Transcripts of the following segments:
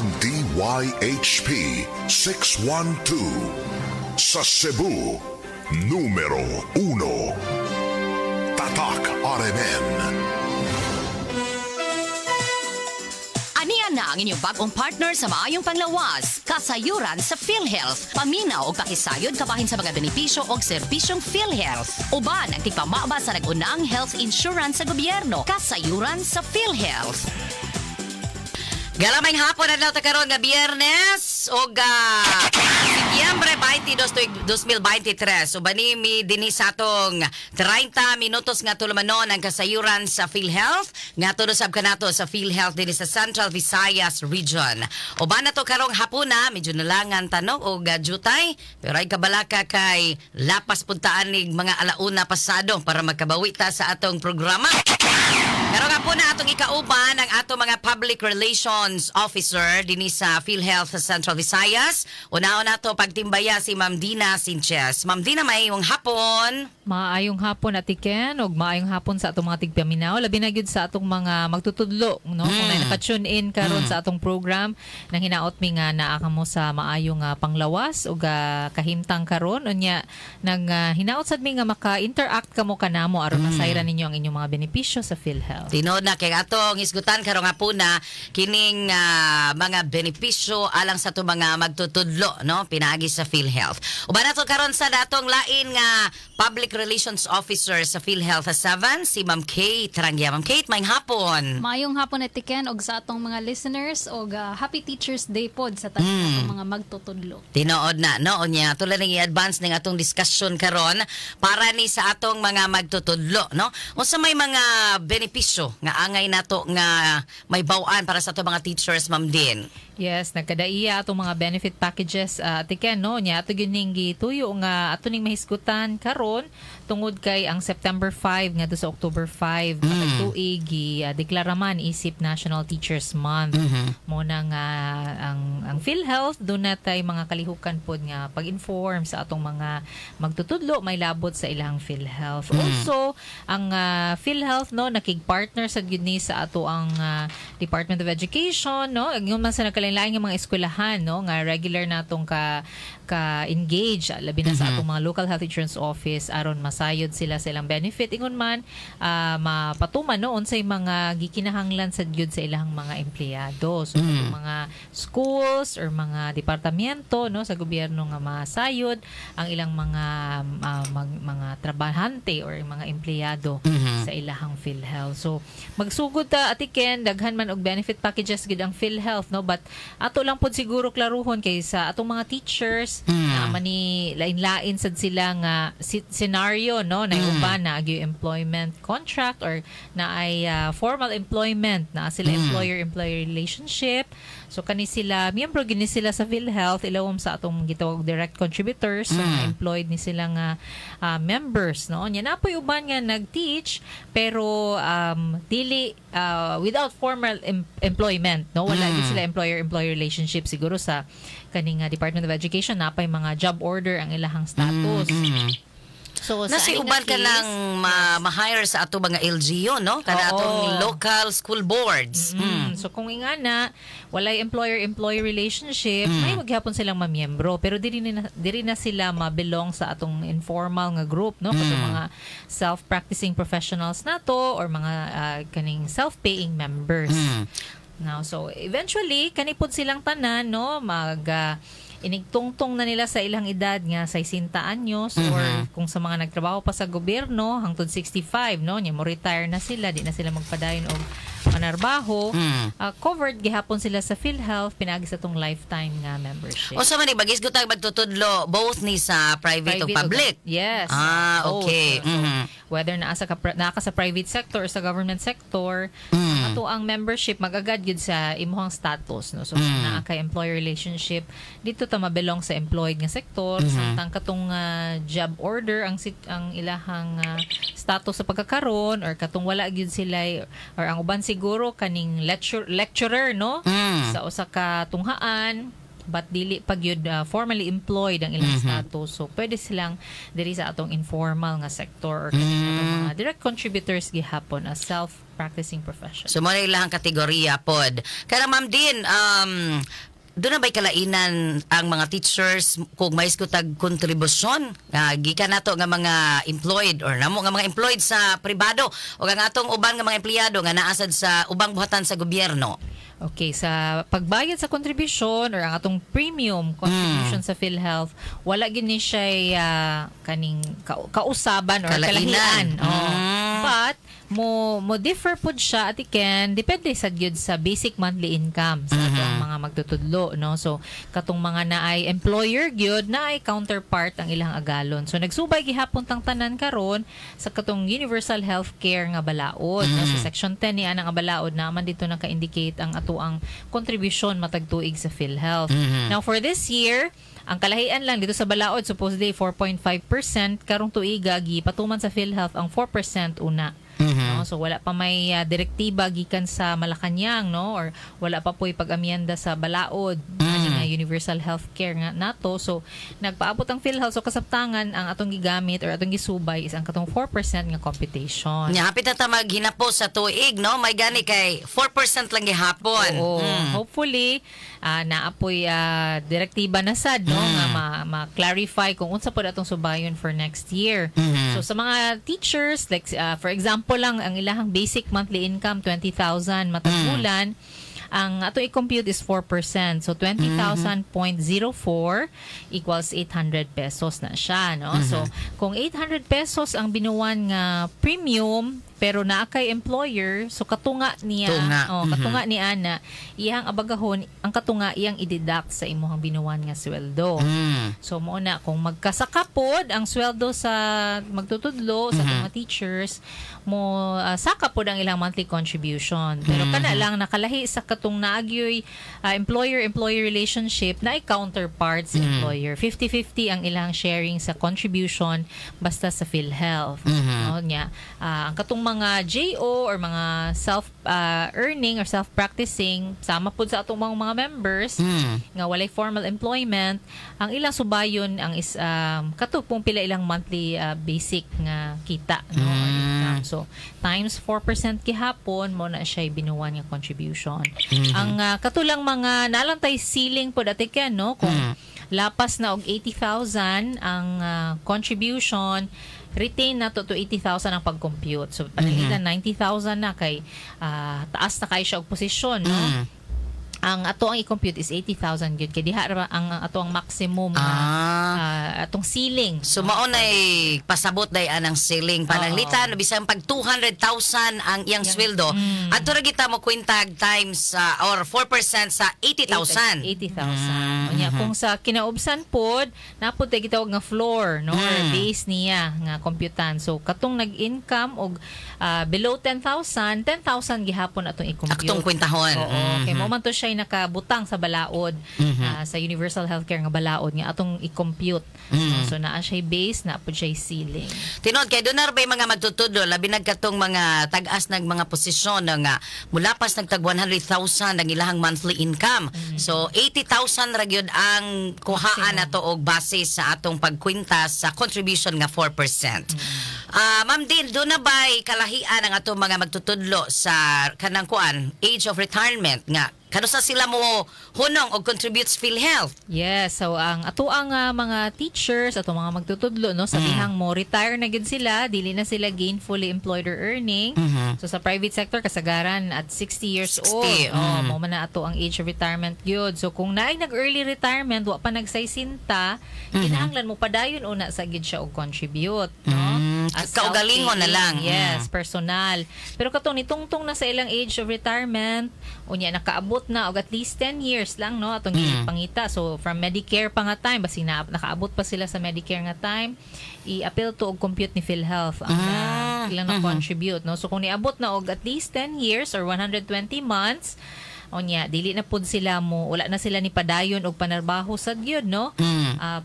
Ang DYHP 612 sa Cebu, numero 1. Tatak RMN. Anian na ang inyong bagong partner sa maayong panglawas, kasayuran sa PhilHealth. Paminaw og pakisayod kabahin sa mga benepisyo og serbisyong PhilHealth. Uban ang tigpamaba sa nag-unang health insurance sa gobyerno, kasayuran sa PhilHealth. Galamay hapon, adlaw ta karon nga Biyernes og Setyembre 22 tuig 2023. Uban ni mi dinhi sa atong 30 minutos nga tulumanon ang kasayuran sa PhilHealth nga tulo sab kanato sa PhilHealth dinhi sa Central Visayas Region. Uban na to karong hapuna, medyo nalangan tanong og jutay, pero ay kabalaka kay lapas puntaan nig mga alauna pasado para magkabawi ta sa atong programa. Karong hapuna, atong ikauban ang atong mga public relations officer dinhi sa PhilHealth sa Central Visayas. Una-una to pagtimbaya si Ma'am Dina Sanchez. Ma'am Dina, maayong hapon. Maayong hapon, Ate Ken, ug maayong hapon sa atong mga tigpaminaw, labi na gyud sa atong mga magtutudlo, no? Kung naka-tune in karon sa atong program, nang hinaot mi nga naa kamo sa maayong panglawas ug kahimtang karon. Unya nang hinaot sad mi nga maka-interact kamo kanamo aron masayran ninyo ang inyong mga benepisyo sa PhilHealth. Tinuod na kay atong hisgutan karong hapuna kining mga benepisyo alang sa atong mga magtutudlo, no, pinaagi sa PhilHealth. Uban nato karon sa datong lain nga public relations officer sa PhilHealth 7, si Ma'am Kate Trangya. Ma'am Kate, maayong hapon. Maayong hapon, Ate Ken, og sa atong mga listeners og Happy Teachers Day pod sa tanan atong mga magtutudlo. Tinuod na, no? Unya, tulad ng i-advance ning atong discussion karon para ni sa atong mga magtutudlo, no? Unsa may mga benepisyo nga angay nato nga may baw-an para sa atong mga teachers, Ma'am Din? Yes, nagkadaiya atong mga benefit packages, Ate Ken, no? Nya ato gyud ning gituyo nga ato ning mahisgutan karon tungod kay ang September 5 ngadto sa October 5 katong tuig gi deklara man isip National Teachers Month. Mo na nga ang PhilHealth duna tay mga kalihukan pod nga pag-inform sa atong mga magtutudlo may labot sa ilang PhilHealth. Also, ang PhilHealth, no, nakig-partner sa gyud ni sa ato ang Department of Education, no, ingon man sa nagkalain-lain nga mga eskwelahan, no, nga regular natong ka ka engage, labi na sa atong mga local health insurance office aron masayod sila sa ilang benefit, ingon man mapatuman, no, unsay mga gikinahanglan sa gyud sa ilang mga empleyado. So katong mga schools or mga departamento, no, sa gobyerno nga masayod ang ilang mga mga trabahante or mga empleyado sa ilahang PhilHealth. So magsugod ta, Ate Ken, daghan man og benefit packages gid ang PhilHealth, no, but ato lang pod siguro klaruhon kay sa atong mga teachers na man ni lain-lain sad sila nga scenario, no, na uban na ag employment contract or na ay formal employment na sila, employer employee relationship. So kani sila, miyembro gini sila sa PhilHealth ilawom sa atong gitawag direct contributors, so employed ni sila nga members, no. Nya napoy uban nga nag-teach pero dili without formal employment, no, wala gid sila employer employee relationship. Siguro sa kaning Department of Education napay mga job order ang ilahang status. So sa Nasi ani nga uban ka case, lang ma-hire sa ato mga LGU, no? Kada atong local school boards. So kung ingana, walay employer-employee relationship, may maghapon silang mamiyembro, pero diri na sila mabelong sa atong informal nga group, no? Katong mga self-practicing professionals nato or mga kaning self-paying members. Now, so eventually kani pod silang tanan, no, mag inigtungtong na nila sa ilang edad nga 60 anyos or kung sa mga nagtrabaho pa sa gobyerno hangtod 65, no, nya mo retire na sila, di na sila magpadayon og manarbaho, covered gihapon sila sa PhilHealth pinaagi sa tong lifetime nga membership. O sa man bagisgot ang magtutudlo, both ni sa private, o public. Yes. Ah, Both. Okay. So, whether naa ka sa private sector or sa government sector, ato ang membership magagad gyud sa imuhang status, no. So kung naa kay employer relationship, dito ta mabelong sa employed nga sektor, samtang katong job order ang ilahang status sa pagkakaron or katong wala gyud sila or ang uban siguro kaning lecturer, no, sa usa ka tunghaan. but dili pa gyud formally employed ang ilang status. So pwede silang diri sa atong informal nga sector or kaning atong mga direct contributors gihapon as self-practicing profession. So mo na ilang kategorya pod. Kaya, Ma'am Din, doon na ba'y kalainan ang mga teachers kung may tag kontribusyon nga gikan nato nga mga employed or namo nga mga employed sa pribado o ang atong uban nga mga empleyado nga naasad sa ubang buhatan sa gobyerno? Okay, sa pagbayad sa kontribusyon or ang atong premium contribution sa PhilHealth, wala gyud ni siya kaning kausaban or Kalainan. Kalahian. Oh. But mo mo differ pud siya, Ate Ken, depende sa gyud sa basic monthly income sa atong mga magtutudlo, no? So katong mga naay employer gyud, naay counterpart ang ilang agalon. So nagsubay gihapon tang tanan karon sa katong universal healthcare nga balaod, no? Sa section 10 ni ana nga balaod naman dito naka-indicate ang atoang contribution matag tuig sa PhilHealth. Now for this year, ang kalahian lang dito sa balaod, supposedly 4.5%, karong tuiga gipatuman sa PhilHealth ang 4% una. No? So wala pa may direktiba gikan sa Malacañang, no, or wala pa po'y pag-amyenda sa balaod ani nga universal healthcare nga nato. So nagpaabot ang PhilHealth, so kasabtangan ang atong gigamit or atong gisubay is ang katong 4% nga computation. Nya hapit na ta maghinapos sa tuig, no? May gani kay 4% lang gihapon. Oo. Hopefully, naapoy direktiba na sad, no, nga ma-clarify kung unsa pod atong subayon for next year. So sa mga teachers, like for example lang, ang ilahang basic monthly income 20,000 matag bulan, ang ato i-compute is 4%. So 20,000.04 equals 800 pesos na siya, no? So kung 800 pesos ang binuwan nga premium pero naa kay employer, so katunga niya, Tunga. oh, katunga ni ana, iyang abagahon, ang katunga iyang i-deduct sa imuhang binuwan nga sweldo. So mo na kung magkasaka pod ang sweldo sa magtutudlo sa mga teachers mo, saka pod ang ilang monthly contribution. Pero kana lang nakalahi sa katong naagyoy employer-employee relationship na counterpart sa employer. 50-50 ang ilang sharing sa contribution basta sa PhilHealth. No, nya ang katong mga JO or mga self earning or self practicing, sama pod sa atong mga members nga walay formal employment, ang ilang subayon ang is kato kung pila ilang monthly basic nga kita, no, or income. So times 4% gihapon mo na siya binuwan nga contribution. Ang katulang mga nalantay ceiling pod, Ate Ken, no, kung lapas na og 80,000 ang contribution, retain na to 80,000 ang pag-compute. So pananglitan 90,000 na kay taas na kay siya og posisyon, no? Ang ato ang i-compute is 80,000 gyud kay diha ra ang ato ang maximum nga atong ceiling. So mao nay pasabot day anang ceiling, pananglitan bisan pag 200,000 ang iyang sweldo, adto ra kita mo kwintag times or 4% sa 80,000. 80,000. Unya kung sa kinaubsan pod, napod tay gitawag nga floor, no, or base niya nga computan. So katong nag-income og below 10,000, 10,000 gihapon atong i-compute. Atong kwintahon. Oo, kay mo man to siya nakabutang sa balaod, sa universal healthcare nga balaod nga atong i-compute. So naa siya base, naa pod siya ceiling. Tinod kay doon na ba'y mga magtutudlo, labi nagkatong mga tag-as nag mga posisyon nga mulapas nagtag 100,000 ang ilahang monthly income. So 80,000 ra gyud ang kuhaan nato og base sa atong pagkwinta sa contribution nga 4%. Ma'am Din, doon na ba'y kalahian ang atong mga magtutudlo sa kanang kuan, age of retirement, nga kanusa sila mo hunong og contributes PhilHealth? Yes, so ang ato ang mga teachers, ato mga magtutudlo, no, sa dihang mo retire na gid sila, dili na sila gainfully employed or earning. So sa private sector kasagaran at 60 years 60, old. Oh, mo man na ato ang age of retirement gyud. So kung naay nag early retirement, wa pa nagsaysenta, kinahanglan mo padayon una sa gid siya og contribute, no? As Kaugalingon na lang. Yes, personal. Pero katong nitungtong na sa ilang age of retirement, unya nakaabot na og at least 10 years lang, no, atong pangita. So from Medicare pa nga time, basi na nakaabot pa sila sa Medicare nga time, i-appeal to og compute ni PhilHealth ang ilang na contribute, no? So kung niabot na og at least 10 years or 120 months, unya dili na pud sila mo, wala na sila ni padayon og panarbaho sad gyud, no?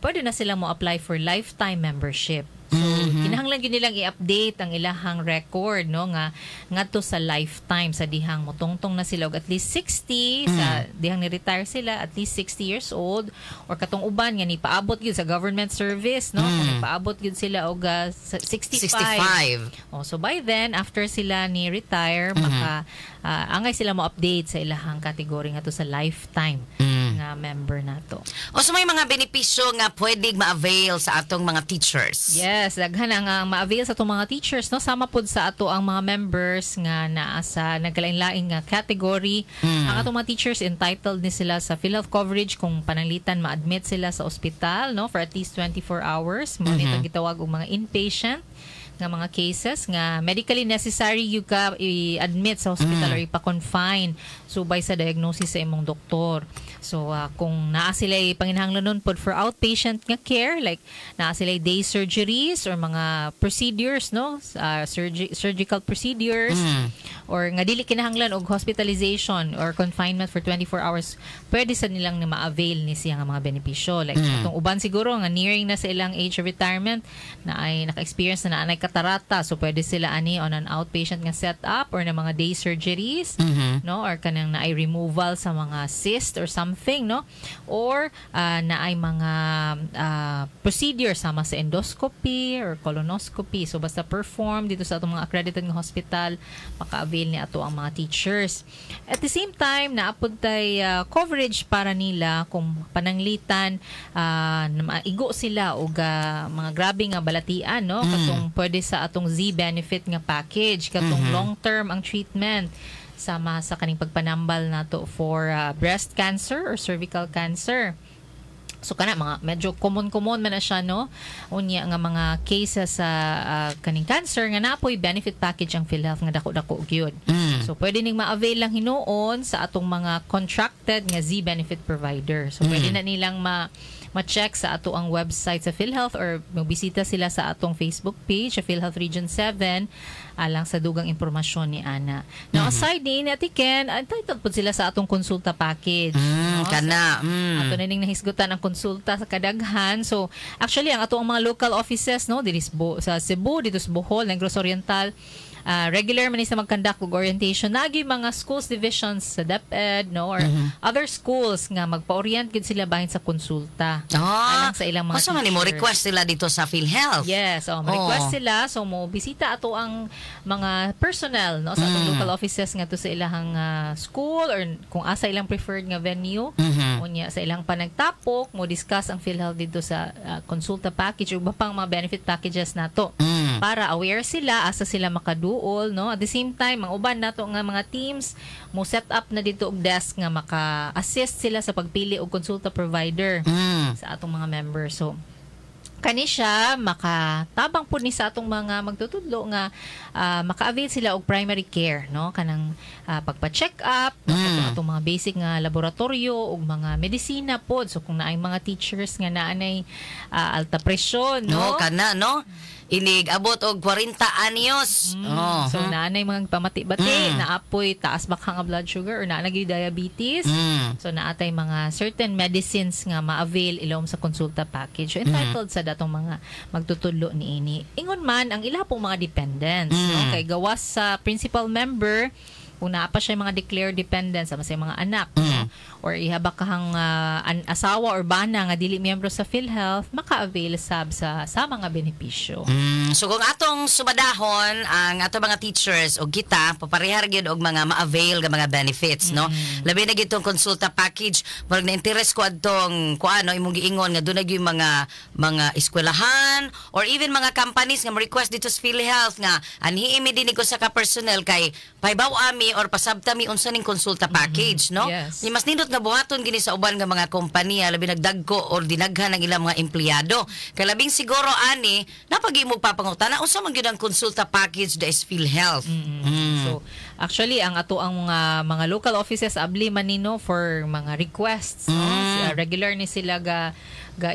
Pwede na sila mo apply for lifetime membership. So So kinahanglan gyud nilang i-update ang ilahang record, no, nga ngadto sa lifetime sa dihang motungtong na sila og at least 60, sa dihang ni-retire sila at least 60 years old, or katong uban nga ni paabot gyud sa government service, no, kung nipaabot gyud sila og 65. 65. Oh, so by then, after sila ni retire, maka angay sila mo update sa ilahang category nga to sa lifetime nga member nato. O so may mga benepisyo nga pwede ma-avail sa atong mga teachers? Yes, daghan ang ma-avail sa atong mga teachers, no, sama pod sa ato ang mga members nga naa sa nagkalain-lain nga category. Ang atong mga teachers, entitled ni sila sa PhilHealth coverage kung pananglitan ma-admit sila sa ospital, no, for at least 24 hours. Mao ni gitawag og mga inpatient nga mga cases nga medically necessary you ka i-admit sa hospital or ipa-confine subay sa diagnosis sa imong doktor. So kung naa sila panginahanglan pod for outpatient nga care, like naa sila day surgeries or mga procedures, no, surgical procedures or nga dili kinahanglan og hospitalization or confinement for 24 hours, pwede sa nilang na ma-avail ni siya nga mga benepisyo. Like atong uban siguro nga nearing na sa ilang age of retirement na ay naka-experience na naanay katarata, so pwede sila ani on an outpatient nga setup or na mga day surgeries, no, or kanang naay removal sa mga cyst or something, no, or naay mga procedure sama sa endoscopy or colonoscopy. So basta perform dito sa atong mga accredited nga hospital, maka-avail ni ato ang mga teachers. At the same time, naapod tay coverage para nila kung pananglitan na maigo sila og mga grabe nga balatian, no, katong pwede sa atong Z benefit nga package, katong long term ang treatment sama sa kaning pagpanambal nato for breast cancer or cervical cancer. So kana mga medyo common-common man na siya, no? Unya nga mga cases sa kaning cancer nga napoy benefit package ang PhilHealth nga dako-dako gyud. So pwede ning ma-avail lang hinuon sa atong mga contracted nga Z benefit provider. So pwede na nilang ma-check sa ato ang website sa PhilHealth or magbisita sila sa atong Facebook page sa PhilHealth Region 7 alang sa dugang impormasyon ni ana. Now, aside ni Ate Ken, entitled po sila sa atong konsulta package, no? Kana. Ato na ning nahisgutan ang konsulta sa kadaghan. So, actually, ang ato ang mga local offices, no, diri sa Cebu, dito sa Bohol, Negros Oriental, regular man ni sa mag-conduct og orientation. Nagi mga schools divisions sa DepEd, no, or other schools nga magpa-orient gid sila bahin sa konsulta alang sa ilang mga Unsa man ni mo teachers. Request sila dito sa PhilHealth? Yes, oh, ma-request sila, so mo bisita ato ang mga personnel, no, sa atong local offices ngadto sa ilahang school or kung asa ilang preferred nga venue. Unya sa ilang panagtapok, mo discuss ang PhilHealth dito sa konsulta package ug pang mga benefit packages nato. Para aware sila asa sila makaduol, no? At the same time, ang uban nato nga mga teams mo set up na dito og desk nga maka-assist sila sa pagpili og konsulta provider sa atong mga members. So kani siya makatabang pud ni sa atong mga magtutudlo nga maka-avail sila og primary care, no, kanang pagpa-check up, no, katong atong mga basic nga laboratorio ug mga medisina pod. So kung naay mga teachers nga naanay alta presyon, No, no, kana, no? Inig abot og 40 anyos. Oh. So naanay mga pamati-bati, naapoy taas baka nga blood sugar or naa gyud diabetes. So naatay mga certain medicines nga ma-avail ilawom sa konsulta package. So entitled sa datong mga magtutudlo niini. Ingon man ang ila pong mga dependents, no? Kay gawas sa principal member, kung naa pa siya mga declared dependents sama sa mga anak, no? Or ihaba kahang asawa or bana nga dili miyembro sa PhilHealth, maka-avail sab sa mga benepisyo. So kung atong sumadahon ang atong mga teachers og kita, paparehar gyud og mga ma-avail nga mga benefits, no? Labi na gyud tong konsulta package, murag na interest ko adtong kuano imong giingon nga dunay gyud mga eskwelahan or even mga companies nga mo-request dito sa PhilHealth nga anhi mi dinhi ko sa ka personnel kay pahibaw ami or pasabta mi unsa ning konsulta package, no? Yes. Ni mas nindot nga buhaton gini sa uban nga mga kompanya, labi nagdagko or dinaghan ang ilang mga empleyado. Kay labing siguro ani napagimog papangutana unsa man gyud ang konsulta package da is PhilHealth. So, actually, ang ato ang mga local offices abli man nino for mga requests, no? Regular ni sila ga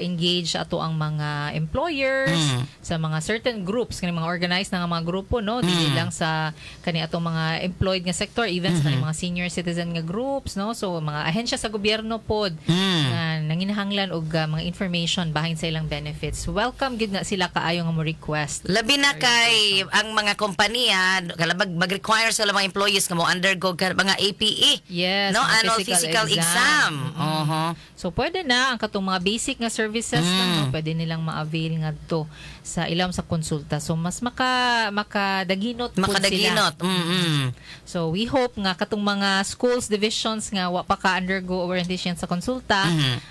engage ato ang mga employers sa mga certain groups, kani mga organized na nga mga grupo, no, dili lang sa kani atong mga employed nga sector, even sa kani mga senior citizen nga groups, no. So mga ahensya sa gobyerno pod nga nanginahanglan og mga information bahin sa ilang benefits, welcome gid na sila kaayo nga mo request. Labi na kay ang mga kompanya kalabag mag-require sa mga employees nga mo undergo ka mga APE. Yes, no, mga annual physical exam. So pwede na ang katong mga basic nga services lang, no, pwede nilang ma-avail ngadto sa ilam sa konsulta. So mas makadaginot pud sila. Makadaginot. So we hope nga katong mga schools divisions nga wa pa ka undergo orientation sa konsulta,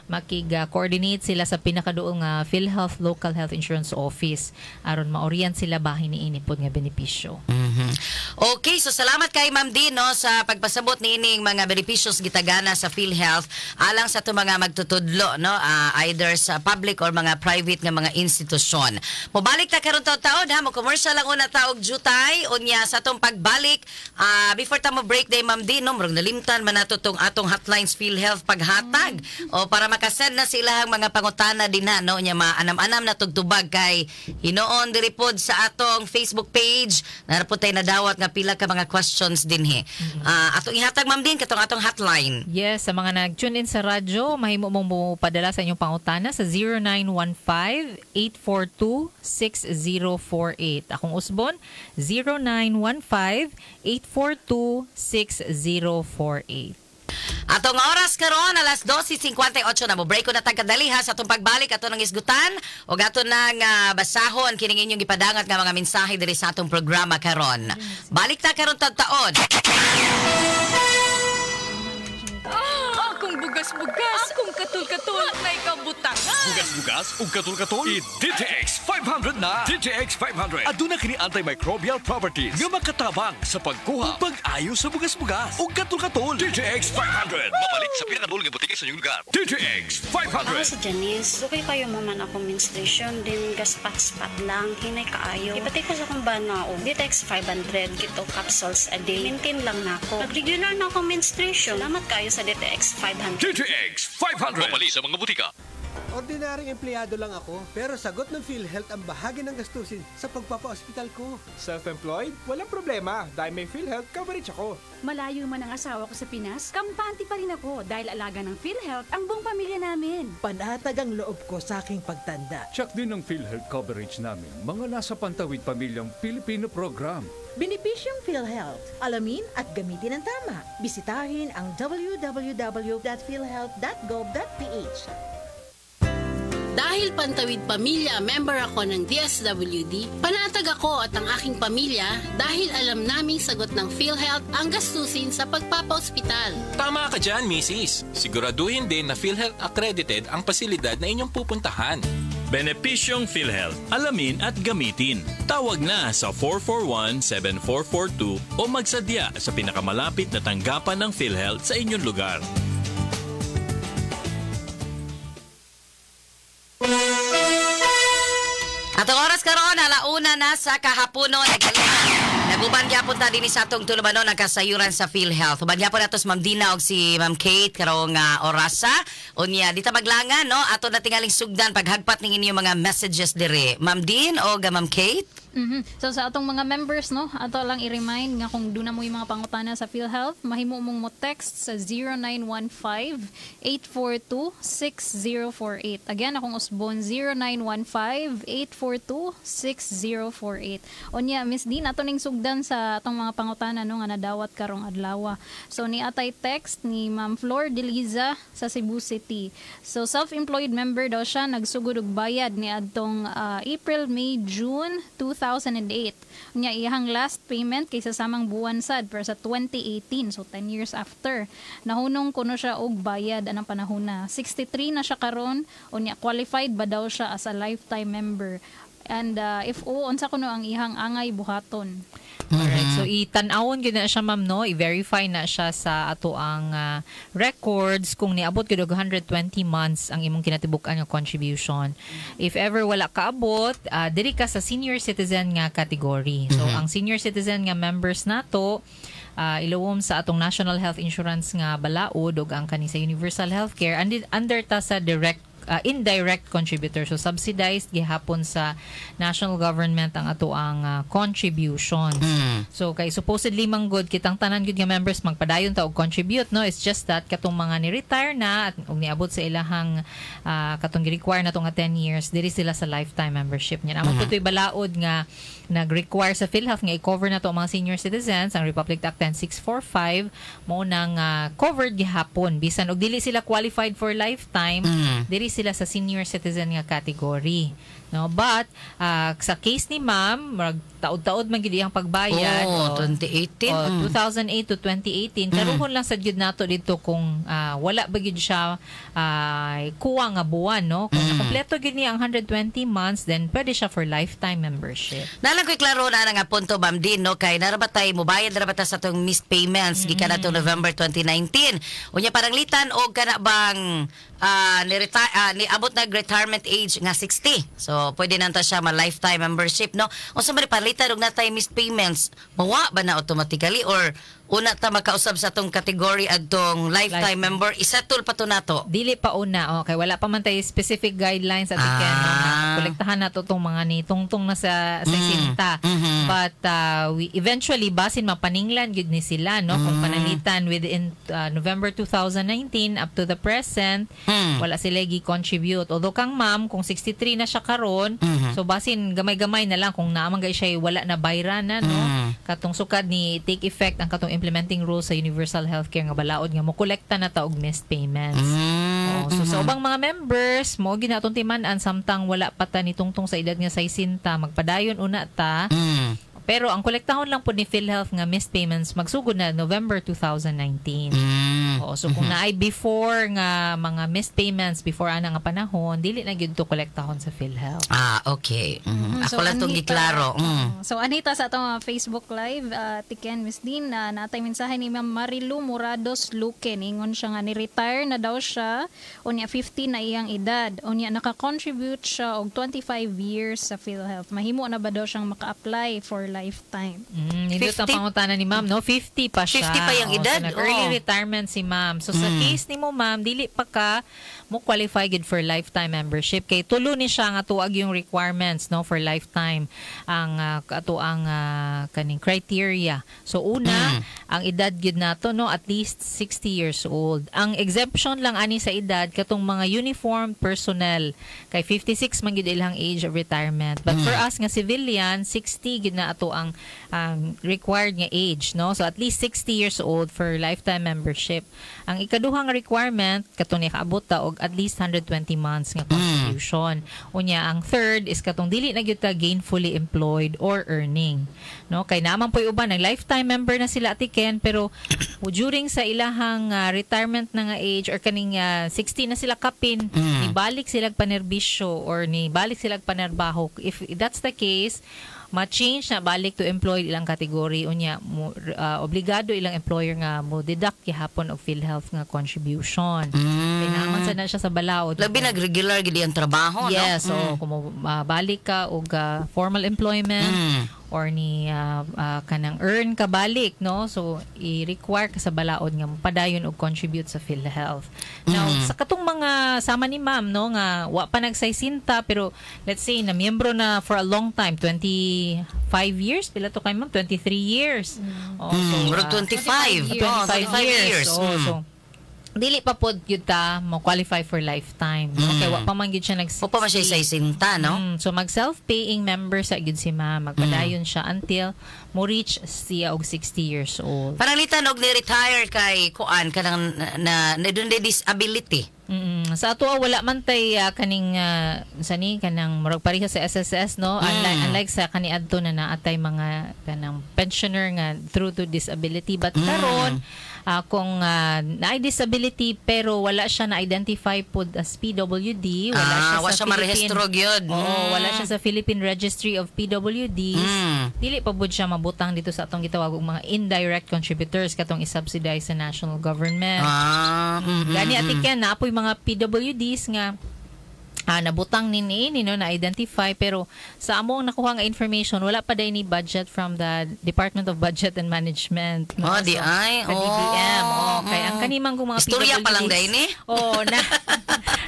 makig-coordinate sila sa pinakaduol nga PhilHealth Local Health Insurance Office aron ma-orient sila bahin niini pod nga benepisyo. Okay, so salamat kay Ma'am Dean, no, sa pagpasabot niining mga benepisyos gitagana sa PhilHealth alang sa atong mga magtutudlo, no, either sa public or mga private nga mga institusyon. Mobalik ta karon taud-taod ha, mo commercial lang una ta og jutay, unya sa atong pagbalik, before ta mo break day, Ma'am Dean, no, murag nalimtan man nato tong atong hotlines PhilHealth paghatag o para makasend na sila ang mga pangutana din na, no, unya maanam-anam na tugtubag kay hinoon diri pod sa atong Facebook page naa pod tay nadawat nga pila ka mga questions dinhi. Atong ihatag, Ma'am Dean, katong atong hotline. Yes, sa mga nag-tune in sa radyo, mahimo mong mo padala sa inyong pangutana sa 0915-842-6048. Akong usbon, 0915-842-6048. Atong oras karon alas 12:58 na. Mo break ko na tag kadali ha. Sa atong pagbalik, ato nang isgutan ug ato nang basahon kining inyong gipadangat nga mga mensahe diri sa atong programa karon. Balik ta karon taud-taod. Akong bugas-bugas, akong katul-katul, na ikaw butangan. Bugas-bugas ug katul-katul. I-DTX 500 na. DTX 500. Aduna kini antimicrobial properties nga makatabang sa pagkuha ug pag-ayo sa bugas-bugas ug katul-katul. DTX 500. Mapalit sa pinakaduol nga botika sa inyong lugar. DTX Ako 500. si Janice. Dugay kayo mo man ako menstruation din gaspat-spat lang hinay kaayo. Ipatay ko sa akong bana og DTX 500 kito capsules a day. Maintain lang nako. Nag-regular na ako menstruation. Salamat kayo sa DTX 500. DTX 500. Mapalit sa mga botika. Ordinaryong empleyado lang ako, pero sagot ng PhilHealth ang bahagi ng gastusin sa pagpapa-ospital ko. Self-employed? Walang problema dahil may PhilHealth coverage ako. Malayo man ang asawa ko sa Pinas, kampante pa rin ako dahil alaga ng PhilHealth ang buong pamilya namin. Panatag ang loob ko sa aking pagtanda. Check din ang PhilHealth coverage namin, mga nasa Pantawid Pamilyang Pilipino Program. Benepisyong PhilHealth. Alamin at gamitin ang tama. Bisitahin ang www.philhealth.gov.ph. Dahil Pantawid Pamilya member ako ng DSWD, panatag ako at ang aking pamilya dahil alam naming sagot ng PhilHealth ang gastusin sa pagpapaospital. Tama ka dyan, misis. Siguraduhin din na PhilHealth accredited ang pasilidad na inyong pupuntahan. Benepisyong PhilHealth. Alamin at gamitin. Tawag na sa 441-7442 o magsadya sa pinakamalapit na tanggapan ng PhilHealth sa inyong lugar. Atong oras karon 1:00 na sa kahaponon. Nagkalima. Naguban gyapon ta dinhi sa atong tulumanon ang kasayuran sa PhilHealth. Uban gyapon nato si Ma'am Dina og si Ma'am Kate karong orasa. Unya di ta maglangan, no, ato na tingaling sugdan paghagpat ning inyong mga messages diri. Ma'am Dean o Ma'am Kate? So sa atong mga members, no, ato lang i-remind nga kung duna mo yung mga pangutana sa PhilHealth, mahimo mong mo text sa 0915-842-6048. Again, akong usbon, 0915-842-6048. Unya, Miss Dean, ato ning sugdan sa atong mga pangutana, no, nga nadawat karong adlaw. So ni atay text ni Ma'am Flor Deliza sa Cebu City. So self-employed member daw siya, nagsugod og bayad ni adtong April, May, June 2008. Unya iyang last payment kay sa samang buwan sad pero sa 2018, so 10 years after. Nahunong kuno siya og bayad anang panahon na. 63 na siya karon, unya qualified ba daw siya as a lifetime member? And if oo, unsa kuno ang ihang angay buhaton? Alright. So itan-awon gyud na siya, ma'am, no, i-verify na siya sa ato ang records kung niabot gyud og 120 months ang imong kinatibuk-an nga contribution. If ever wala kaabot, diri ka sa senior citizen nga category. So ang senior citizen nga members nato ilawom sa atong National Health Insurance nga balaod ug ang kani sa Universal Healthcare under ta sa direct indirect contributor, so subsidized gihapon sa national government ang ato ang contributions. So kay supposedly man gud kitang tanan gud nga members magpadayon ta og contribute, no? It's just that katong mga ni-retire na at og niabot sa ilahang katong gi-require na to nga 10 years, diri sila sa lifetime membership niya. Amo mm balaod nga nag-require sa PhilHealth nga i-cover na to ang mga senior citizens, ang Republic Act 10645, mo nang covered gihapon bisan og dili sila qualified for lifetime, diri sila sa senior citizen nga category, no? But sa case ni ma'am, murag taod-taod man gyud iyang pagbayad. Oh, 2018. Oh, 2008 to 2018. Karuhon lang sad gyud nato dito kung wala ba gyud siya kuha nga buwan, no? Kung nakompleto gyud niya ang 120 months, then pwede siya for lifetime membership. Nalang ko'y klaro na nga punto, ma'am din, no? Kay narabatay mo bayad na ta sa atong missed payments gikan na to November 2019. Unya paranglitan og kana bang ni abot na retirement age nga 60. So pwede na ta siya ma lifetime membership, no? Unsa man panglitan og natay missed payments, mawa ba na automatically or una ta makausab sa atong category adtong lifetime Lifetime. member, isettle pa to nato? Dili pa una, okay. Wala pa man tayo specific guidelines at Ken, no, nga kolektahan nato tong mga ni tungtong na sa sinta. But we eventually basin mapaninglan gyud ni sila, no, kung pananglitan within November 2019 up to the present, wala sila gi-contribute. Although kang ma'am, kung 63 na siya karon, so basin gamay-gamay na lang kung naamang gay siya wala na bayra na, no. Katong sukad ni take effect ang katong implementing rules sa Universal Healthcare nga balaod nga mo kolekta na ta og missed payments. Oo, so sa ubang mga members, mo ginatong timan-an samtang wala pa ta ni tungtong sa edad nga 60, magpadayon una ta. Pero ang kolektahon lang po ni PhilHealth nga missed payments magsugod na November 2019. Oo, so kung naay before nga mga missed payments before ana nga panahon, dili na gyud to kolektahon sa PhilHealth. Ah, okay. Ako So, lang tong Anita, giklaro. So Anita, sa atong mga Facebook Live, Tiken, Miss Dean, na natay mensahe ni Ma'am Marilu Murados Luque. Ningon siya nga ni-retire na daw siya, unya 50 na iyang edad. Unya naka-contribute siya og 25 years sa PhilHealth. Mahimo na ba daw siyang maka-apply for lifetime? Nindot ang 50? pangutana ni ma'am, no? 50 pa siya. 50 pa yung Oo, edad? so nag-early retirement si ma'am. So sa case ni mo, ma'am, dili pa ka mo qualify gid for lifetime membership kay tulo ni siya nga tuag yung requirements, no, for lifetime ang ato ang kaning criteria. So una, ang edad gid nato, no, at least 60 years old. Ang exemption lang ani sa edad katong mga uniformed personnel kay 56 man gid ilang age of retirement. But for us nga civilian, 60 gid na ato ang required nga age, no? So at least 60 years old for lifetime membership. Ang ikaduhang requirement katong nakaabot ta og at least 120 months nga contribution. Unya ang third is katong dili na gyud ta gainfully employed or earning, no? Kay naman po'y uban nag lifetime member na sila, Ate Ken, pero during sa ilahang retirement na nga age or kaning 60 na sila kapin, nibalik sila panerbisyo or nibalik sila panerbaho. If that's the case, ma-change na balik to employed ilang category, unya mo, obligado ilang employer nga mo deduct gihapon og PhilHealth nga contribution. Kay naaman sa na siya sa balaod. Labi nag-regular gid ang trabaho, no? Yes, so kung balik ka og formal employment or ni kanang earn ka balik, no? So i-require ka sa balaod nga padayon og contribute sa PhilHealth. Now, sa katong mga sama ni ma'am, no, nga wa pa nagsaysinta pero let's say na miyembro na for a long time, 25 years, pila to kay ma'am? 23 years. Oh, so, Murag 25. 25 Oh, 25 years. years. Oh, so dili pa pod gyud ta mo qualify for lifetime, no? Kay wa pa man gyud siya nag Wa pa man siya 60, no? So mag self-paying member sa gyud si ma'am. Magpadayon siya until mo reach siya og 60 years old. Pananglitan og ni-retire kay kuan kanang na dun disability. Sa ato wala man tay kaning sa ni kanang murag pareha sa SSS, no? Unlike sa kaniadto na naatay mga kanang pensioner nga through to disability, but karon kung naay disability pero wala siya na-identify pod as PWD, wala siya wa sa siya Philippine marehistro gyud. Oo, wala siya sa Philippine Registry of PWDs. Dili pa pud siya mabutang dito sa atong gitawag og mga indirect contributors, katong isubsidize sa national government. Gani, Ate Ken, naa poy mga PWDs nga Nabutang ni niini, no, na-identify, pero sa among nakuha nga information, wala pa day ni budget from the Department of Budget and Management, no? Oh, di So, ay. sa DBM. Oh, kay ang kanimang kung mga Istorya pa lang PWDs, day ni? Oh, na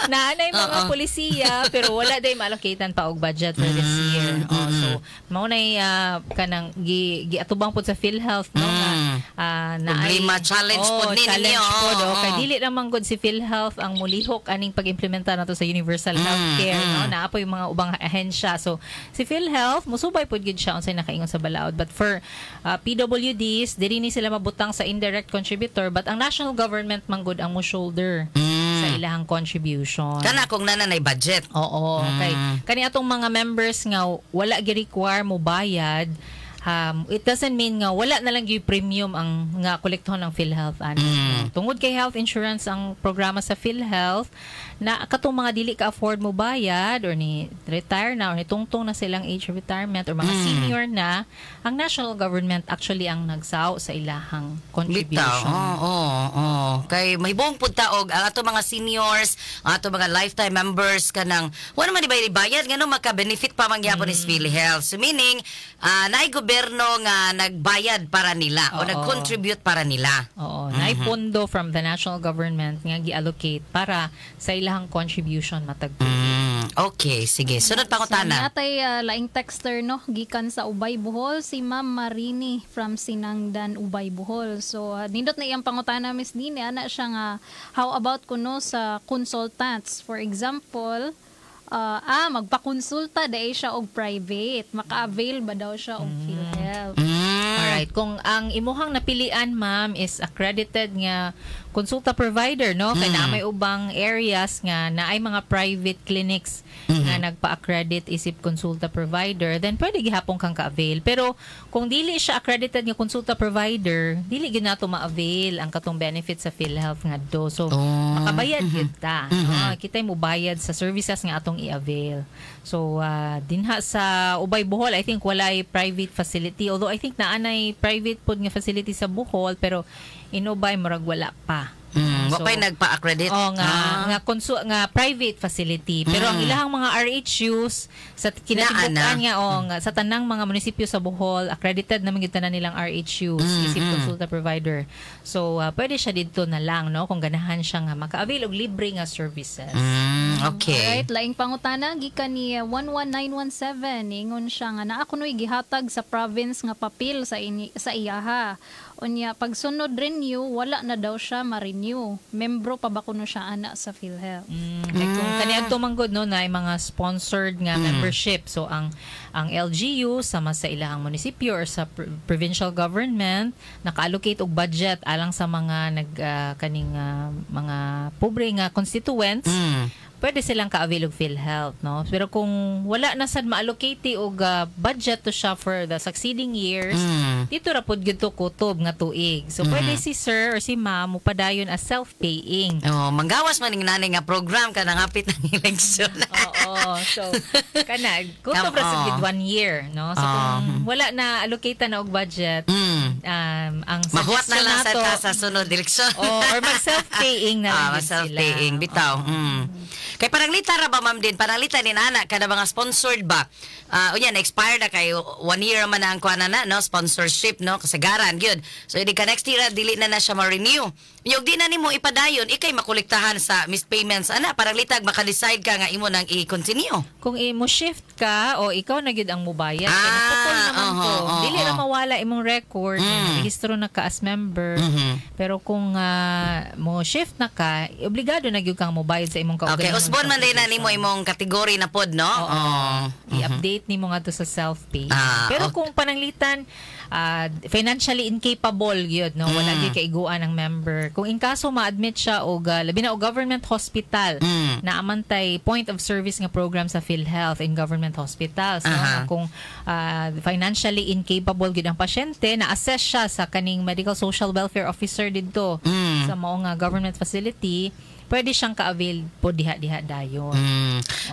na anay mga polisiya pero wala day maallocatean pa og budget for this year. Oh, so mao nay kanang gi giatubang pod sa PhilHealth, no, nga na Problema, challenge oh, pod ni challenge ninyo. pod, oh, kay Oo. dili naman gud si PhilHealth ang mulihok aning pag-implementa nato sa universal healthcare, no, naa po yung mga ubang ahensya. So si PhilHealth musubay pod gid siya unsay nakaingon sa balaod, but for PWDs, dili ni sila mabutang sa indirect contributor, but ang national government man gud ang mo shoulder sa ilahang contribution. Kana kung nananay budget. Oo, kay kani atong mga members nga wala gi-require mo bayad, it doesn't mean nga wala na lang gyud premium ang nga kolektohon ng PhilHealth ani. Tungod kay health insurance ang programa sa PhilHealth, na katong mga dili ka afford mo bayad or ni retire na or ni tungtong na silang age of retirement or mga senior na, ang national government actually ang nagsaw sa ilahang contribution. Bitaw. Oo. Kay mahibong pud ta og ang ato mga seniors, ang ato mga lifetime members, kanang wala man di ba bayad, ngano maka-benefit pa man gyapon is PhilHealth. So meaning, naay gobyerno nga nagbayad para nila o nag-contribute para nila. Oo, naay pondo from the national government nga gi-allocate para sa ilahang contribution matag tuig. Okay, sige. Sunod So, pangutana. natay laing texter, no, gikan sa Ubay, Bohol, si Ma'am Marini from Sinangdan, Ubay, Bohol. So nindot na iyang pangutana, Miss Dini, ana siya nga how about kuno sa consultants? For example, magpakonsulta dai siya og private, maka-avail ba daw siya og PhilHealth? Alright, kung ang imuhang napilian, ma'am, is accredited nga konsulta provider, no, kay naa may ubang areas nga naay mga private clinics nga nagpa-accredit isip konsulta provider, then pwede gihapon kang ka-avail. Pero kung dili siya accredited nga konsulta provider, dili gyud nato ma-avail ang katong benefit sa PhilHealth nga do. So makabayad gyud ta, no? Kitay mo bayad sa services nga atong i-avail. So dinha sa Ubay, Bohol, I think walay private facility. Although I think naanay private pod nga facility sa Bohol, pero in Ubay murag wala pa. Wa pa'y nagpa-accredit. Oh, nga nga nga private facility. Pero ang ilahang mga RHUs sa kinatibukan Naa na. nga, oh, nga sa tanang mga munisipyo sa Bohol, accredited naman gyud tanan nilang RHUs isip konsulta provider. So pwede siya didto na lang, no, kung ganahan siya nga maka-avail og libre nga services. Okay. Alright, laing pangutana gikan ni 11917. Ingon siya nga naa kunoy gihatag sa province nga papel sa iyaha. Unya pagsunod renew, wala na daw siya ma-renew. Membro pa ba kuno siya ana sa PhilHealth? Kay kung kaniadto man gud, no, na mga sponsored nga membership. So ang LGU sama sa ilahang munisipyo or sa provincial government naka-allocate og budget alang sa mga nag kaning mga pobre nga constituents. Pwede silang ka-avail og PhilHealth, no? Pero kung wala na sad ma-allocate og budget to siya for the succeeding years, dito ra pod gyud to kutob nga tuig. So pwede si sir or si ma'am mopadayon as self-paying. Oh, manggawas man ning nanay nga program ka hapit ng eleksyon. Oo. So kana kutob ra sad gyud one year, no? So kung wala na allocate na og budget, ang Mahuwat na suggestion lang sa nato, ta sa sunod eleksyon. Oh, or mag self-paying na lang gyud sila. Self-paying bitaw. Kay parang lita ra ba, ma'am din, parang lita din ana kada mga sponsored ba. Unya na expire na kay one year man na ang kuan na, no, sponsorship, no, kasagaran gyud. So hindi ka next year dili na na siya ma-renew. Yung di na nimo ipadayon, ikay makolektahan sa missed payments ana, parang litag maka-decide ka nga imo nang i-continue. Kung imo shift ka o ikaw na gyud ang mubayad, kay naputol naman to. Dili ra mawala imong record, rehistro na ka as member. Pero kung mo shift na ka, obligado na gyud kang mobayad sa imong Okay, kaugalingon usbon man din na nimo imong kategory na pod, no? Oo. Oo. I-update nimo nga to sa self-pay. Pero kung pananglitan financially incapable gyud, no, wala gyud kaiguan ang member. Kung in kaso ma-admit siya og labi na og government hospital, naamantay point of service nga program sa PhilHealth in government hospitals, no? Kung financially incapable gyud ang pasyente, na-assess siya sa kaning medical social welfare officer didto sa mao nga government facility, pwede siyang ka-avail po diha-diha dayon.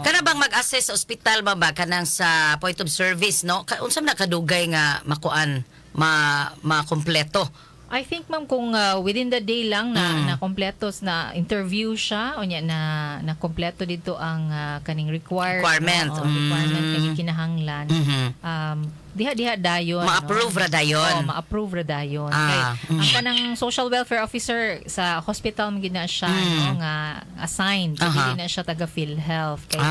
Kana bang mag-assess sa ospital ba ba kanang sa point of service, no? Unsa man na kadugay nga makuan, ma makumpleto? I think, ma'am, kung within the day lang na na kompletos na interview siya o nya na na kompleto dito ang kaning required Requirement. No? Oh, requirement nga gikinahanglan. Diha diha dayon, no? Ma-approve ra dayon. Oh, ma-approve ra dayon. Kay ang kanang social welfare officer sa hospital man gid na siya, no, nga assigned. Dili na siya taga PhilHealth kay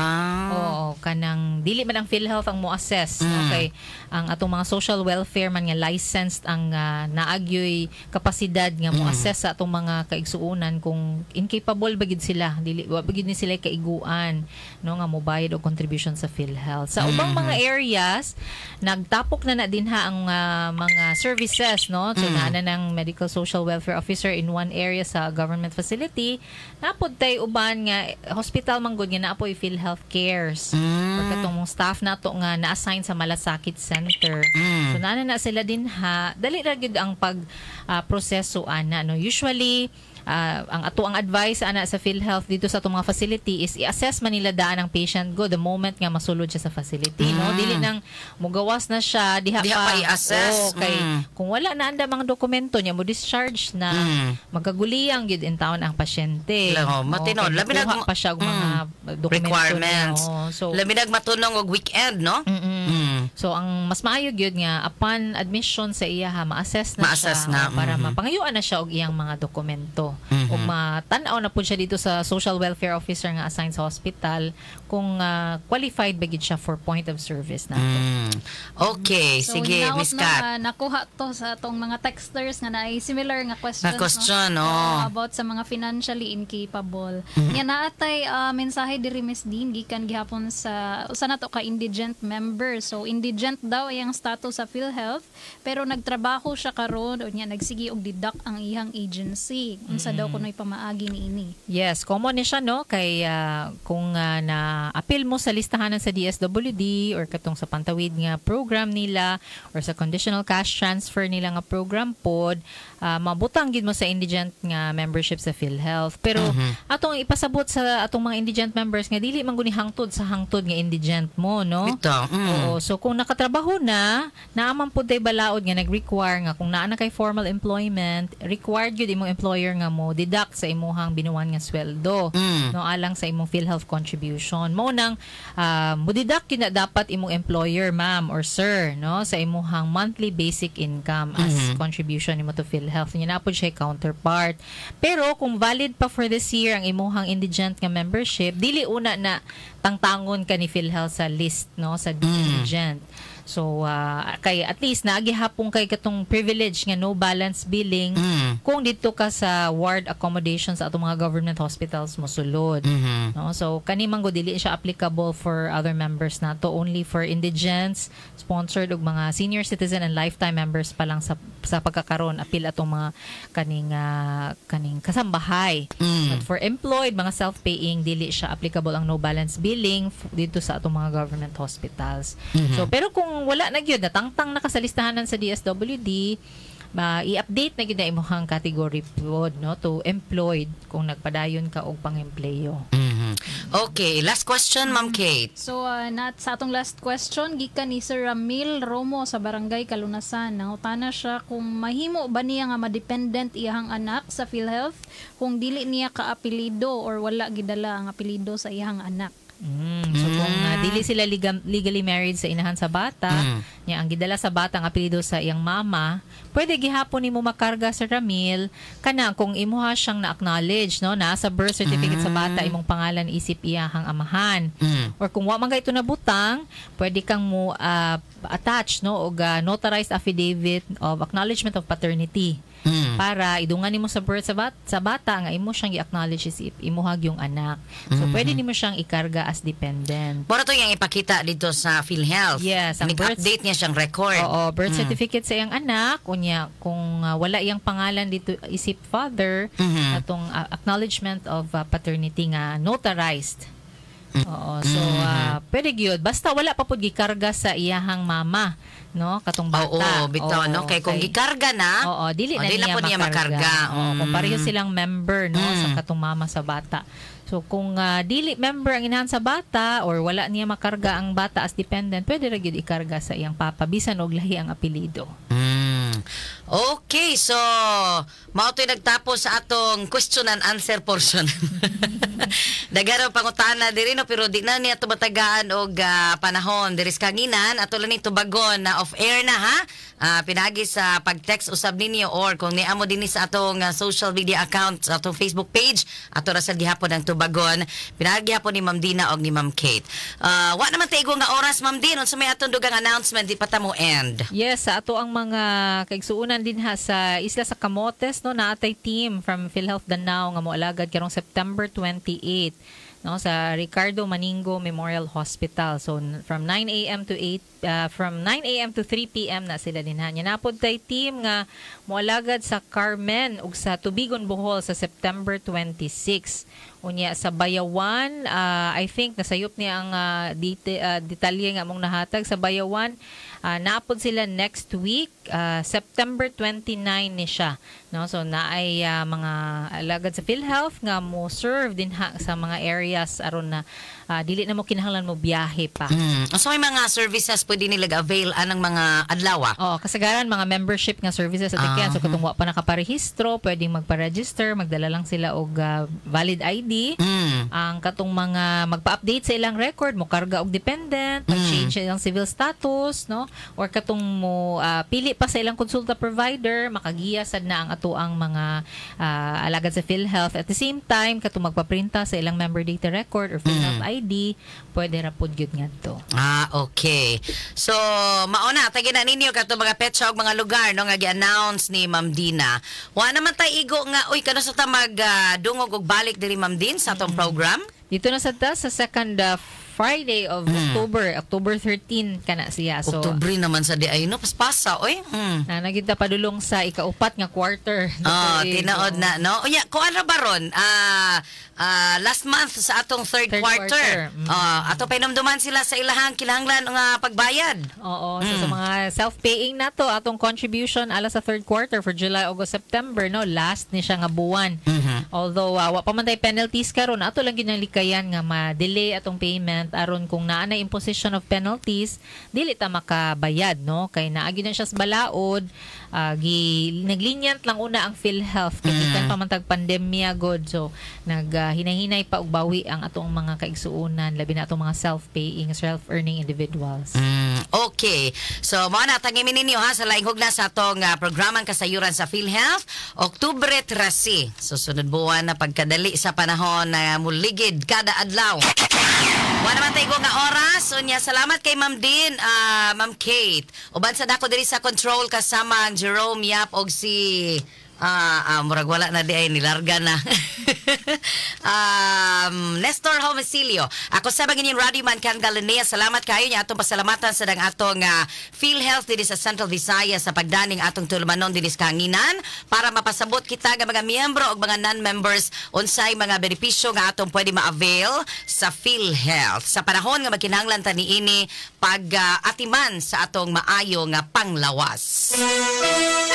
oo, kanang dili man ang PhilHealth ang mo-assess, no, kay ang atong mga social welfare man nga licensed ang naagyoy kapasidad nga mo-assess sa atong mga kaigsuonan kung incapable ba gid sila, dili wa ba gid ni sila kaiguan, no, nga mobayad og contribution sa PhilHealth. Sa ubang mga areas, nagtapok na na dinha ang mga services, no, so naa na ng medical social welfare officer in one area sa government facility, napod tay uban nga hospital man gud nga naa poy PhilHealth Cares or katong mong staff nato nga na-assign sa Malasakit Center. So naa na na sila dinha, dali ra gyud ang pag proseso ana, no. Usually ang ato ang advice ana sa PhilHealth dito sa atong mga facility is i-assess man nila daan ang patient go the moment nga masulod siya sa facility, no, dili nang mugawas na siya diha, Diha pa i-assess. Oo, kay kung wala na anda mga dokumento niya, mo discharge na, magkaguliyang gyud in town ang pasyente. Oh, matinon. Kay Labi na nakuha pa siya og mga dokumento requirements. niya. Oo, so Labi nag matunong og weekend, no? So ang mas maayo gyud nga upon admission sa iya ha, ma-assess na Ma-assess siya na, oh, para mapangayuan na siya og iyang mga dokumento. Ug matan-aw na pud siya dito sa social welfare officer nga assigned sa hospital kung qualified ba gyud siya for point of service nato. Okay, So, sige, hinaot Miss na Kat. nga nakuha to sa atong mga texters nga naay similar nga questions, Na question, no? oh. Oo, about sa mga financially incapable. Nya naatay mensahe diri, Miss Dean, gikan gihapon sa usa nato ka indigent member. So indigent daw iyang status sa PhilHealth pero nagtrabaho siya karon, unya nagsige og deduct ang iyang agency. Unsa daw kunoy pamaagi niini? Yes, common ni siya, no, kay kung na appeal mo sa listahanan sa DSWD or katong sa Pantawid nga program nila or sa conditional cash transfer nila nga program pod, mabutang gid mo sa indigent nga membership sa PhilHealth. Pero atong ipasabot sa atong mga indigent members nga dili man guni hangtod sa hangtod nga indigent mo, no? Ito. Oo, so kung nakatrabaho na, naa man pud tay balaod nga nag-require nga kung naa na kay formal employment, required gyud imong employer nga mo deduct sa imuhang binuan nga sweldo, no, alang sa imong PhilHealth contribution. Mao nang mo deduct gyud na dapat imong employer, ma'am or sir, no, sa imuhang monthly basic income as contribution nimo to PhilHealth. Nya naa pod siya counterpart. Pero kung valid pa for this year ang imuhang indigent nga membership, dili una na tangtangon ka ni PhilHealth sa list, no, sa indigent. So kay at least naagihapon kay katong privilege nga no balance billing kung dito ka sa ward accommodations sa atong mga government hospitals mosulod. No? So kani man gud dili siya applicable for other members nato, only for indigents, sponsored ug mga senior citizen and lifetime members pa lang sa pagkakaron apil atong mga kaning kasambahay. But for employed, mga self-paying, dili siya applicable ang no balance billing dito sa atong mga government hospitals. So pero kung wala na gyud, natangtang na ka sa listahanan sa DSWD, ma i-update na gyud na imong category pod, no, to employed kung nagpadayon ka og pangempleyo. Okay, last question, Ma'am Kate. So, nat sa atong last question, gikan ni Sir Ramil Romo sa Barangay Kalunasan. Nangutana siya kung mahimo ba niya nga madependent iyang anak sa PhilHealth kung dili niya kaapelido or wala gidala ang apelyido sa iyang anak. So kung dili sila legally married sa inahan sa bata, niya ang gidala sa bata ang apelyido sa iyang mama, pwede gihapon nimo makarga sa Ramil kana kung imuha siyang na-acknowledge, no, na sa birth certificate sa bata imong pangalan isip iyahang amahan. Or kung wa man kay ito nabutang, pwede kang mo attach, no, og notarized affidavit of acknowledgement of paternity para idungan nimo sa birth sa bata nga imo siyang i-acknowledge is imuhag yung anak. So pwede nimo siyang ikarga as dependent. Mura to yung ipakita dito sa PhilHealth. Yes, ang birth update niya siyang record. Oo, birth certificate sa iyang anak, unya kung wala iyang pangalan dito isip father, atong acknowledgement of paternity nga notarized. Oo, so pwede gyud basta wala pa pud gikarga sa iyahang mama, no, katong bata. Oo, bitaw, no, kay kung gikarga na, oo, dili oh, na dili na niya po niya makarga. Makarga. Oo, kung pareho silang member, no, sa katong mama sa bata. So kung dili member ang inahan sa bata or wala niya makarga ang bata as dependent, pwede ra gyud ikarga sa iyang papa bisan og lahi ang apelyido. Okay, so mao to'y nagtapos sa atong question and answer portion. Daghan pangutana diri, no, pero di na niya tumatagaan og panahon diri sa kanginan. Ato lang ni tubagon na off air na, ha. Pinagi sa pag-text usab ninyo or kung niamo dinhi sa atong social media account, sa atong Facebook page, ato ra sad gihapon ang tubagon. Pinagi gihapon ni Ma'am Dina og ni Ma'am Kate. Wa naman taigo nga oras, Ma'am Din. Unsa may atong dugang announcement di pa ta mo end? Yes, sa ato ang mga kaigsuunan din ha sa Isla sa Camotes, no, naatay team from PhilHealth Danao nga moalagad karong September 28, no, sa Ricardo Maningo Memorial Hospital. So from 9 a.m. to 8 from 9 a.m. to 3 p.m. na sila din ha. Nya napod tay team nga moalagad sa Carmen ug sa Tubigon, Bohol sa September 26. Unya sa Bayawan, I think nasayop niya ang detalye nga mong nahatag sa Bayawan. Naapod sila next week, September 29 ni siya. No? So naay mga alagad sa PhilHealth nga mo serve din ha sa mga areas aron na dili na mo kinahanglan mo biyahe pa. So may mga services pwede nila avail anang mga adlaw? Oh, kasagaran mga membership nga services at so katong wa pa nakaparehistro, pwedeng magpa-register, magdala lang sila og valid ID. Ang katong mga magpa-update sa ilang record, mo karga og dependent, mag-change sa ilang civil status, no? Or katong mo pili pa sa ilang konsulta provider, makagiya sad na ang ato ang mga alagad sa PhilHealth. At the same time, katong magpaprinta sa ilang member data record or PhilHealth ID, pwede ra pod gyud ngadto. Ah, okay. So, mauna, tagi na ninyo kato mga petsa og mga lugar, no, nga gi-announce ni Ma'am Dina. Wa naman tay igo nga uy kano sa ta mag dungog og balik diri, Ma'am Din, sa atong program? Dito na sa ta sa second Friday of October, October 13 kana siya. So Oktubre naman sa di ay, no, paspasa oy. Na nagita padulong sa ikaupat nga quarter. Oh, tinuod na, no. Unya, kuan ra ba ron? Last month sa atong third, Third quarter. quarter. Ato pahinumduman sila sa ilahang kinahanglan nga pagbayad. Oo, so sa mga self-paying na to, atong contribution ala sa third quarter for July, August, September, no, last ni siya nga buwan. Although wa pa man tay penalties karon, ato lang gyud nang likayan nga ma-delay atong payment aron kung naa na imposition of penalties, dili ta makabayad, no, kay naa gyud na siya sa balaod, gi naglenient lang una ang PhilHealth kay gikan pa man tag pandemya god, so nag hinahinay pa og bawi ang atong mga kaigsuonan, labi na atong mga self-paying, self-earning individuals. Okay. So, mao na tangimin ninyo ha sa laing hugna sa atong programang kasayuran sa PhilHealth, Oktubre 13. Susunod buwan na, pagkadali sa panahon na muligid kada adlaw. Wa naman tayo nga oras. Unya, salamat kay Ma'am Din, Ma'am Kate. Uban sa dako diri sa control kasama ang Jerome Yap og si murag wala na di ay nilarga na. Nestor Homicilio. Ako sa bagin yung Radio Man Can Galinea. Salamat kayo niya atong pasalamatan sa dang atong PhilHealth dinhi sa Central Visayas sa pagdaning atong tulumanon dinhi sa kahanginan para mapasabot kita nga mga miyembro og mga non-members unsay mga benepisyo nga atong pwede ma-avail sa PhilHealth sa panahon nga magkinahanglan ta niini pag atiman sa atong maayo nga panglawas.